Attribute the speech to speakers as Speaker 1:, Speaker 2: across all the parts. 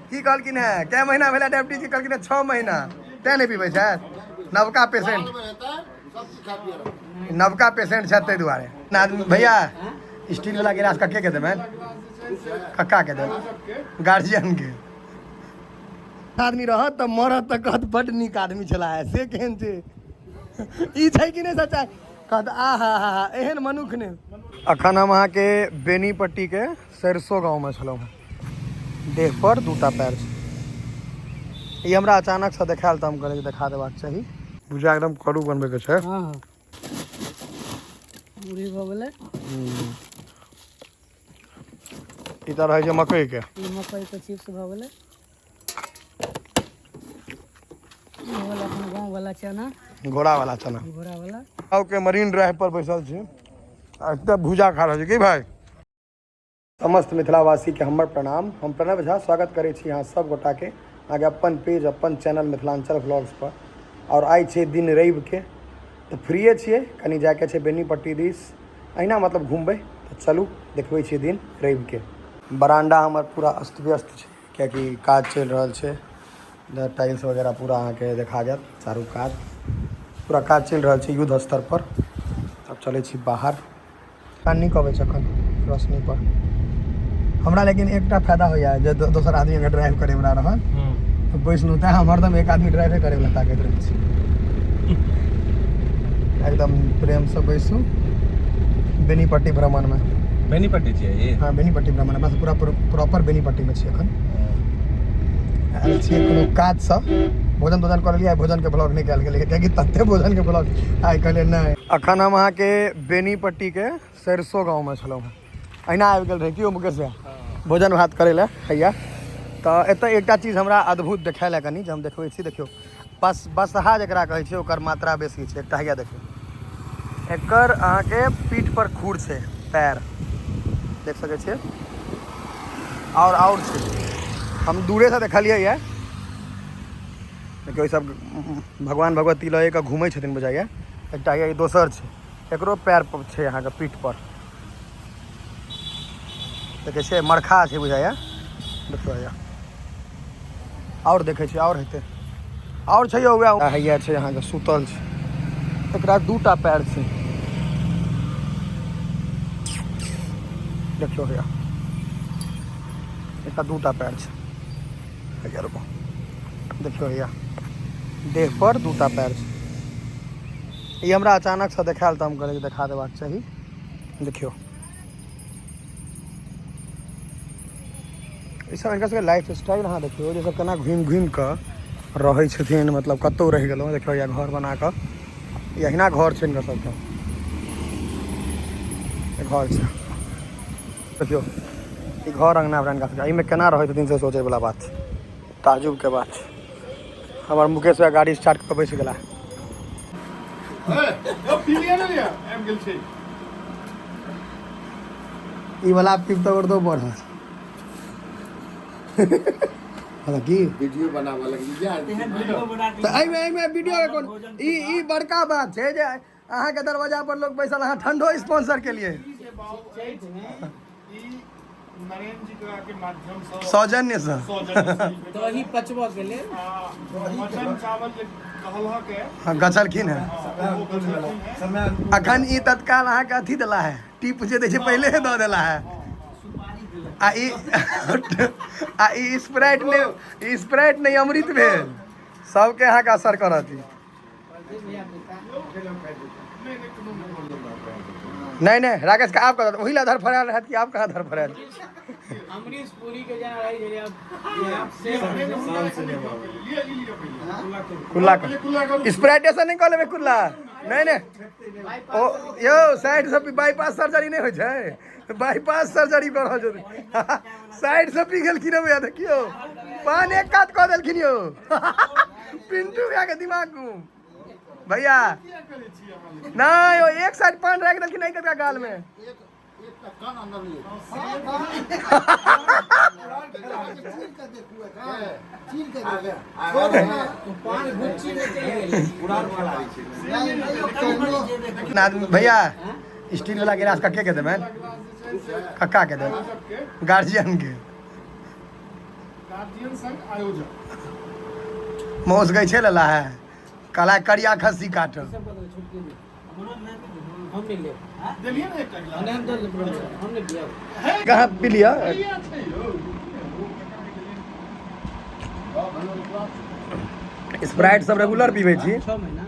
Speaker 1: की कहलखिन है कै महीना भेला डायबिटीज के? कहलखिन है 6 महीना, तें नहि पीबै छथि। नवका पेशेंट, नवका पेशेंट छथि ताहि दुआरे। आदमी भैया स्टील वाला गिलास कक्के के देबनि? कक्का के देबनि, गार्जियन के। आदमी रहत तऽ मरत तऽ कहत बड्ड नीक आदमी छलाह है, से केहन छै ई छै कि नहि सच्चाइ? कहत आ हा हा हा, एहन मनुख नहि। अखन हम अहाँके बेनीपट्टीके सरिसो गाँवमे छलहुँ हेँ। देह पर दूटा पैर छै। ई हमरा अचानकसँ देखायल तऽ हम कहलियै देखा देबाक चाही। भुजिया एकदम करू बनबैके छै।
Speaker 2: हँ हँ, मुरही भऽ गेलै।
Speaker 1: ई तऽ रहै छै मकइके।
Speaker 2: ई मकइके चिप्स भऽ गेलै। ई भऽ गेल अपन गाँववला चना,
Speaker 1: घोड़ावला चना,
Speaker 2: घोड़ावला।
Speaker 1: के मरीन ड्राइव पर बैसल छी आ एतऽ भुजा खा रहल छी। की भाई? समस्त मिथिलावासीके हमर प्रणाम। हम प्रणव झा स्वागत करै छी अहाँ सब गोटाके अहाँके अपन पेज, अपन चैनल मिथिलाञ्चल व्लॉग्स पर। आओर आइ छै दिन रविके, तऽ फ्रीए छियै, कनि जाइके छै बेनीपट्टी दिस, अहिना मतलब घुमबै। तऽ चलू देखबै छियै दिन रविके। बरामदा हमर पूरा अस्त व्यस्त छै, कियाकि काज चलि रहल छै। इधर टाइल्स वगैरह पूरा अहाँके देखा जायत, चारू कात पूरा काज चलि रहल छै युद्ध स्तर पर। आब चलै छी बाहर। नीक अबै छै अखन रोशनी पर हमरा, लेकिन एकटा फायदा होइया जे दोसर आदमी अगर ड्राइव करे वाला रहल तऽ बैसलहुँ, तेँ हम हरदम एक आदमी ड्राइवे करे वाला ताकैत रहै छी। एकदम प्रेमसँ बैसू बेनीपट्टी भ्रमणमे।
Speaker 3: बेनीपट्टी छियै ई?
Speaker 1: हँ, बेनीपट्टी भ्रमण। हमरा सब पूरा प्रॉपर बेनीपट्टीमे छी। अखन आयल छियै कोनो काजसँ। भोजन तोजन कऽ लेलियै। आइ भोजनके ब्लॉग नहि कयल गेलै, कियाकि तते भोजनके ब्लॉग आइ कहलियै नहि। अखन हम अहाँके बेनीपट्टीके सरिसो गाँवमे छलहुँ हेँ। अहिना आबि गेल रहै कि मुकेश भैया भोजन भात करै लए हैया। तऽ एतऽ एकटा चीज हमरा अद्भुत देखायल है कनि, जे हम देखबै छी। देखियौ, बस बसहा जकरा कहै छै ओकर मात्रा बेसी छै। एकटा हैया देखियौ, एकर अहाँके पीठ पर खुर छै, पैर देख सकै छियै। आओर छै, हम दूरेसँ देखलियै यऽ। देखियौ, ई सब भगवान भगवती लए कऽ घूमै छथिन बुझाइए। एकटा ई दोसर छै, एकरो पैर पर छै अहाँके पीठ पर, देखै छियै, मरखा छै बुझाइए। देखियौ हैया, आओर देखै छियै, आओर हेतै, आओर छै यौ। वएह हैया छै अहाँके, सुतल छै। एकरा दूटा पैर छै, देखियौ हैया, एकरा दूटा पैर छै। हैया रुको, देखियौ हैया, देह पर दूटा पैर छै। ई हमरा अचानकसँ देखायल तऽ हम कहलियै देखा देबाक चाही। देखियौ, ई सब हिनकर सबके लाइफ स्टाइल अहाँ देखियौ, जे सब केना घुमि घुमि कऽ रहै छथिन। मतलब कतहु रहि गेलहुँ। देखियौ, या घर बना कऽ, ई अहिना घर छै हिनकर सबके, घर छै। देखियौ, ई घर अङ्गना हिनका सबके, एहिमे केना रहै छथिन से सोचैवला बात छै, ताजुबके बात छै। हमर मुकेश भैया गाड़ी स्टार्ट कऽ बैस गेला। ई वाला पीब तऽ और दो बढ़त। हँ की
Speaker 3: वीडियो बनाबऽ लगली जा।
Speaker 1: तऽ एहिमे वीडियो के कोन ई ई बड़का बात छै जे अहाँके दरवाजा पर लोग बैसल, अहाँ ठंडो स्पॉन्सर केलिए।
Speaker 4: नरेंद्र जी के माध्यम से
Speaker 1: सौजन्य से
Speaker 2: दही पचबऽ के लेल
Speaker 4: मटन चावल जे कहलक है।
Speaker 1: हाँ, गछलखिन है। अखन ई तत्काल अहाँके अथी देला है, टिप जे दै छै पहिले दऽ देला है। आ ई स्प्राइट नहि, ई स्प्राइट नहि, अमृत भेल। सबके अहाँके असर करत ई। नहीं नहीं, राकेश का आप कहा वही ला धर फराल रहत कि आप कहाँ धर फराल।
Speaker 2: अमरीश पुरी के जेना रहै छलै, आब से
Speaker 1: कुल्ला कर, स्प्राइट ऐसा नहीं कऽ लेबै कुल्ला। नहीं नहीं, ओ यौ, साइड से बाईपास सर्जरी नहि होइ छै? बाईपास सर्जरी कऽ रहल छथिन। साइड से पी गेलखिन भैया, देखियौ, पान एक कात कऽ देलखिन यौ। पिंटू भैया के दिमाग घूम भैया। नहीं, ओ एक साइड पान राखि देलखिन नहीं कतका गाल में।
Speaker 3: कान अंदर लिए चीर के देखू,
Speaker 2: पान गुच्ची में चलि गेलै।
Speaker 1: आदमी भैया स्टील वाला गिलास कक्के के देबनि? कक्का के देबै, गार्जियन के।
Speaker 4: गार्जियन संग आयोजक।
Speaker 1: मौस गै छै लला है कला करिया खस्सी काटल।
Speaker 2: हम नहीं लेब।
Speaker 4: देलियै ने एकटा गिलास।
Speaker 2: हम नहीं पियब।
Speaker 1: कहाँ पी लिअ।
Speaker 4: बढ़िया छै यौ।
Speaker 1: स्प्राइट सब रेगुलर पीबै छी।
Speaker 2: 6 महीना।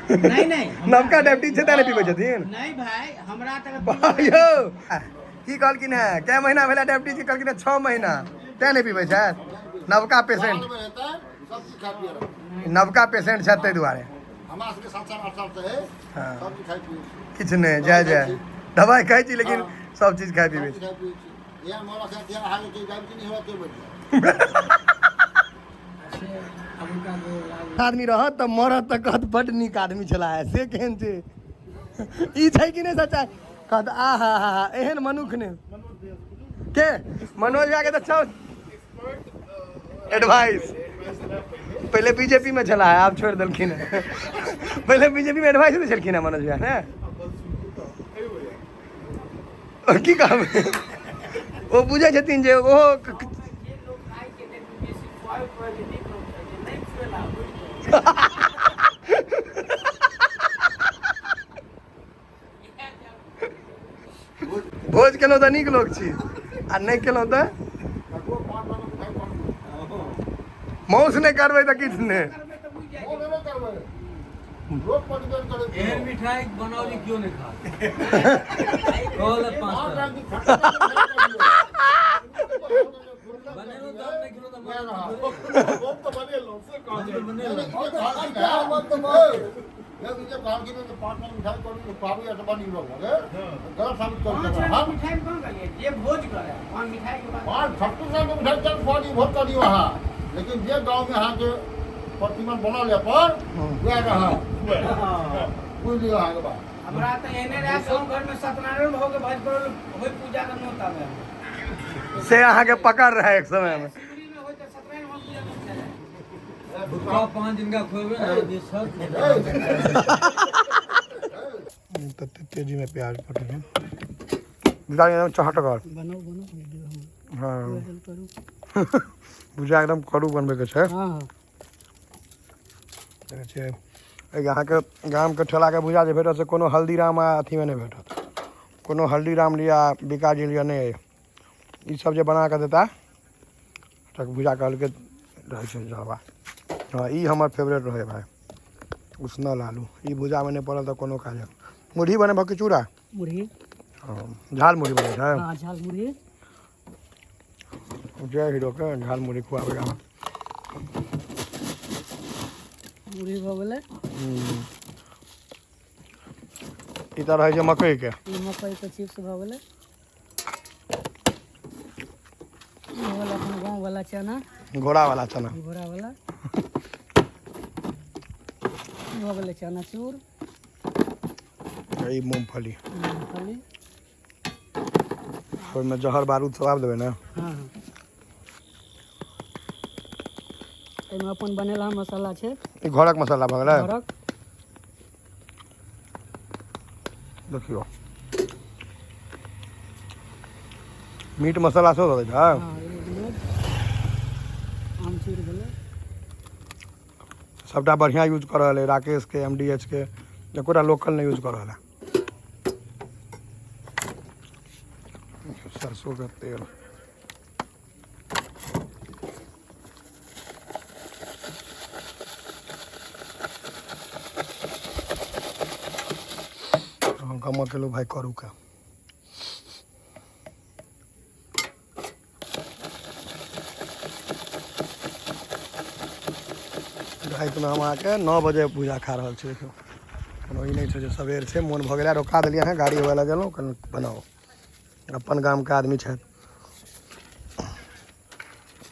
Speaker 2: नहीं नहीं,
Speaker 1: नवका डायबिटीज छै तें नहि पीबै छथिन।
Speaker 2: नहीं भाई, हमरा तक
Speaker 1: यौ की कहलखिन है, कै महीना भेला डायबिटीज के? कहलखिन है 6 महीना, तें नहि पीबै छथि। नवका पेशेंट, नवका पेशेंट छथि ताहि दुआरे।
Speaker 3: हमरा सबके 7 साल 8 साल से है।
Speaker 1: हाँ।
Speaker 3: सब चीज खाइ पियै छी।
Speaker 1: किछु नहि, जय जय दवाइ खाइ छी लेकिन सब चीज खाइ पीबै
Speaker 3: सब
Speaker 1: छी।
Speaker 3: चीज खाइ पियै छी। इएह मोन रखै कि अहाँके के डायबिटीज नहि होयत बढ़िया।
Speaker 1: आदमी रहत तऽ मरत तऽ कहत बड्ड नीक आदमी छलाह है, से केहन छै ई छै कि नहि सच्चाइ? कहत आ हा हा हा एहन मनुख नहि के मनोज भैया के तऽ छौ एडवाइस। पहिले बीजेपी में छलाह है, आब छोड़ि देलखिन है। पहिले बीजेपी में एडवाइस दै छलखिन है मनोज भैया ने। की कहबै, ओ बुझै छथिन जे ओहो
Speaker 2: जे लोग खाइ के नहि बेसी खुआबै खुआबै के नीक लोग छै, जे नहि खुएला बुझि।
Speaker 1: भोज केलहुँ तऽ नीक लोक छी आ नहि केलहुँ तऽ मौस नहि करबै तऽ किछु नहि।
Speaker 5: एहन मिठाई बनाओ जे केओ नहि खा कहल 5 तरह बनेलहुँ तऽ हम नहि खेलहुँ तऽ
Speaker 4: हम तऽ बनेलहुँ से कहलियै।
Speaker 2: पाँच रंग मिठाई में कहाँ गेलियै? जे भोज करे पाँच मिठाई के बाद
Speaker 3: लेकिन जे गाँव में अहाँके प्रतिमा बनल यऽ पर वएह रहत, बुझि लियौ अहाँके बात।
Speaker 2: हमरा तऽ एहने रहए गाँव घर में सत्यनारायण भोग के भोज करल होय पूजा के नोत आबै।
Speaker 1: से अहाँके पकड़ रहै एक समयमे।
Speaker 2: सिमरी में होय तऽ सत्यनारायण भोग पूजा में चले।
Speaker 5: भुटका 5 दिन का खुएबै ने जे सब
Speaker 1: तते तेजी में प्याज कटै छै एकदम चहटगर।
Speaker 2: बनाउ बनाउ।
Speaker 1: हाँ, भुजा एकदम करू बनबैके छै।
Speaker 2: हाँ।
Speaker 1: देखै छियै एहि अहाँके गामके ठेलाके भुजा जे भेटत से कोनो हल्दीराम आ अथीमे नहि भेटत। कोनो हल्दीराम लिअ बिकाजी लिअ नहि अइ। ई सब जे बना कऽ देता तक भुजा कहलकै रहै छै जहबा। हाँ, ई हमर फेवरेट रहै भाय उसनल आलू। ई भुजामे नहि पड़ल तऽ कोनो काज। मुरही बनेबह कि चूड़ा?
Speaker 2: मुरही।
Speaker 1: हाँ, झाल मुरही बनै छै।
Speaker 2: हाँ, झाल मुरही।
Speaker 1: जय हीरोके झाल मुरही खुआबै अहाँ।
Speaker 2: मुरही भऽ गेलै।
Speaker 1: ई तऽ रहै छै मकइके।
Speaker 2: ई मकइके चिप्स भऽ गेलै। ई भऽ गेल अपन गाँववला चना।
Speaker 1: घोड़ावला चना।
Speaker 2: घोड़ावला। ई भऽ गेलै चनाचूर।
Speaker 1: ई मूँगफली।
Speaker 2: मूँगफली।
Speaker 1: ओहिमे जहर बारूद सब आबि देबै ने।
Speaker 2: हाँ हाँ, एहिमे अपन बनेलहा मसाला छै।
Speaker 1: ई घरक मसाला भऽ गेलै।
Speaker 2: घरक।
Speaker 1: देखियौ मीट मसाला सेहो दऽ दै छै।
Speaker 2: हाँ, एहिमे आमचूर भेलै।
Speaker 1: सबटा बढ़िआँ यूज कऽ रहल अइ राकेशके MDH के, एकोटा लोकल नहि यूज कऽ रहल है। सरसों का तेल। हम गमक गेलहुँ भाय करू के। रातिमे हम अहाँके 9 बजे पूजा खा रहल छी। देखियौ कोनो ई नहि छै जे सबेर छै, मोन भऽ गेलै रोका देलियै हँ, गाड़ी हुए लगेलहुँ, कनि बनाउ। अपन गामके आदमी छथि,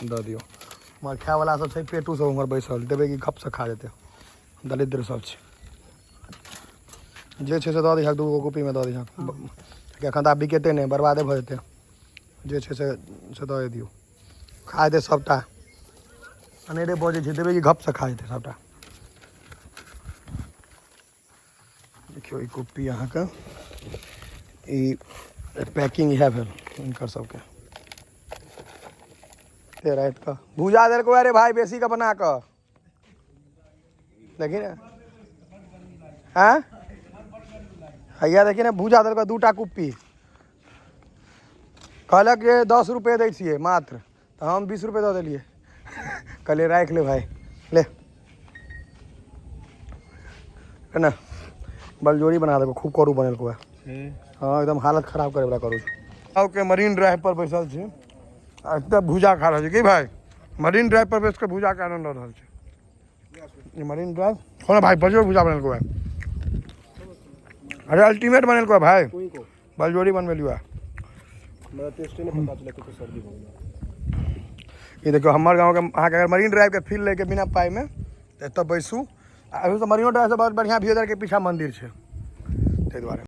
Speaker 1: दऽ दियौ। उम्हर खायवला सब छै, पेटू सब उम्हर बैसल, देबै कि गपसँ खा जेतै। दरिद्र सब छै। जे छै से दऽ दिहक, 2 गो कुपीमे दऽ दिहक, एखन तऽ आब बिकेतै नहि, बर्बादे भऽ जेतै। जे छै से दऽ दियौ, खा जेतै सबटा। अनेरे बजै छै, देबै कि गपसँ खा जेतै सबटा। देखियौ ई कुप्पी अहाँके ई पैकिंग इएह भेल हिनकर सबके। एते राति कऽ भूजा देलको अरे भाई बेसी के बना कऽ देखी ने। आँय, हैया देखी ने, भूजा देलको 2टा कुप्पी। कहलक जे 10 रुपये दै छियै मात्र, तऽ हम 20 रुपये दऽ देलियै। कहलियै राखि ले भाई, ले है ना। बलजोरी बना देलको, खूब करू बनेलको है। हाँ, एकदम हालत खराब करे वाला करू। ओके, मरीन ड्राइव पर बैसल छी आ एतऽ भूजा खा रहल छी। की भाई, मरीन ड्राइव पर बैस कऽ भूजा के आनंद लऽ रहल छी। ई मरीन ड्राइव खोना भाई, बलजोर भूजा बनेलको है। अरे अल्टीमेट बनेलको है भाई, बलजोरी बनबेलियो है। ई देखियौ हमर गाँवके, अहाँके अगर मरीन ड्राइवके फील लैके बिना पाइमे तऽ एतऽ बैसू। आ अभी तऽ मरीनो ड्राइवसँ बहुत बढ़िआँ व्यू के पीछा मन्दिर छै, ताहि दुआरे।